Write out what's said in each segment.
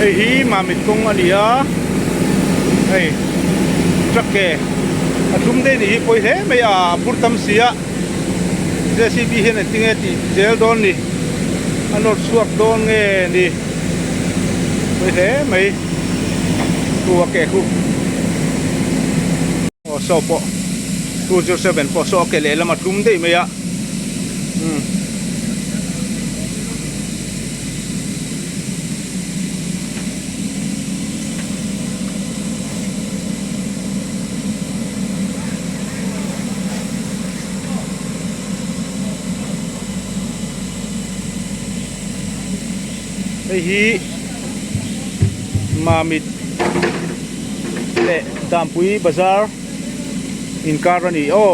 Hei hi Mamit kawng a ni a, hei truck ke a thlum daih nih hi pawi hle mai a, a phur tam si a, JCB hian engtin nge tih zel dawn ni, a nawr chhuak dawn nge ni, pawi hle mai khu a ke khu. Aw saw pawh 207 pawh saw a ke lehlam a tlum daih mai a umm. Hei hi Mamit leh Dampui bazar inkar a ni aw.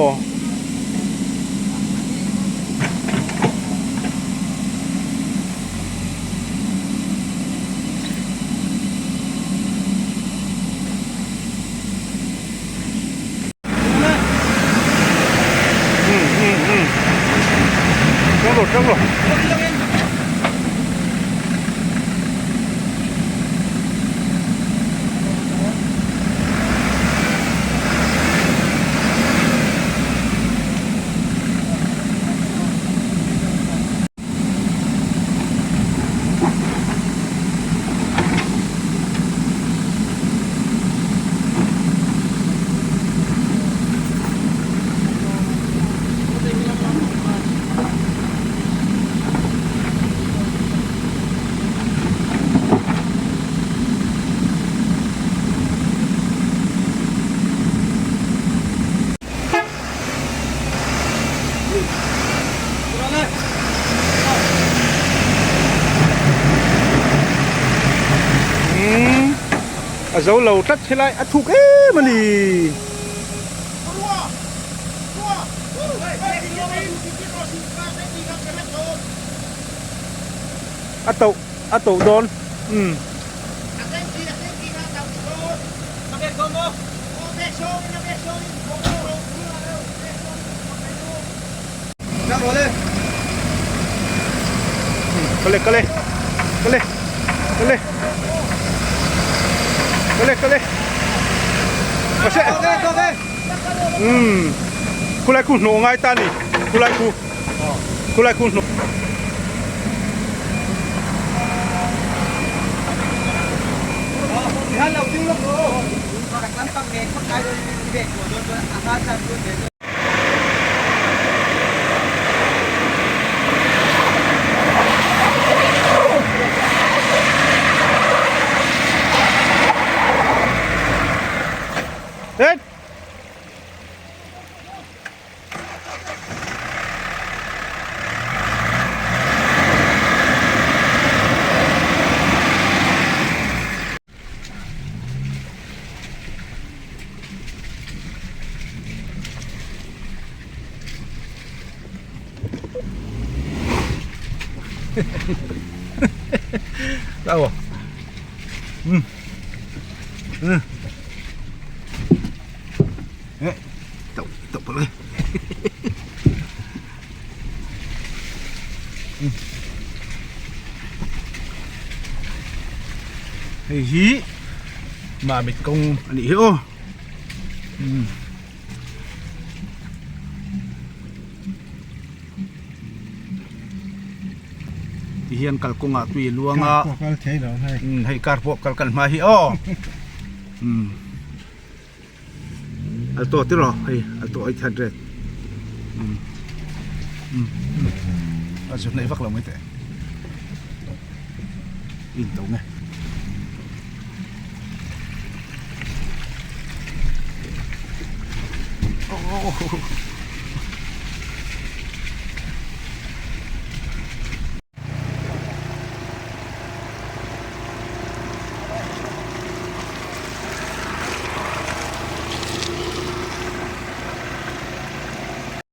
A zo lo tlat helai a thuk em a ni. A toh a toh dawn umm. Kale kale kale kale kale kale umm khulai khu hnawh ngai ta ni khulai khu khulai khu hnawh Hết. Đâu rồi? Ừ. Ừ. Tục tục lên. Hei hi Mamit kawng a nih hi aw umm ti hian kalkawng ah tui a luang a umm hei car pawh kal kal hma hi aw umm. Alto tiraw hei alto 800 um um a zu hnaih vak lo mai teh in to nge oh.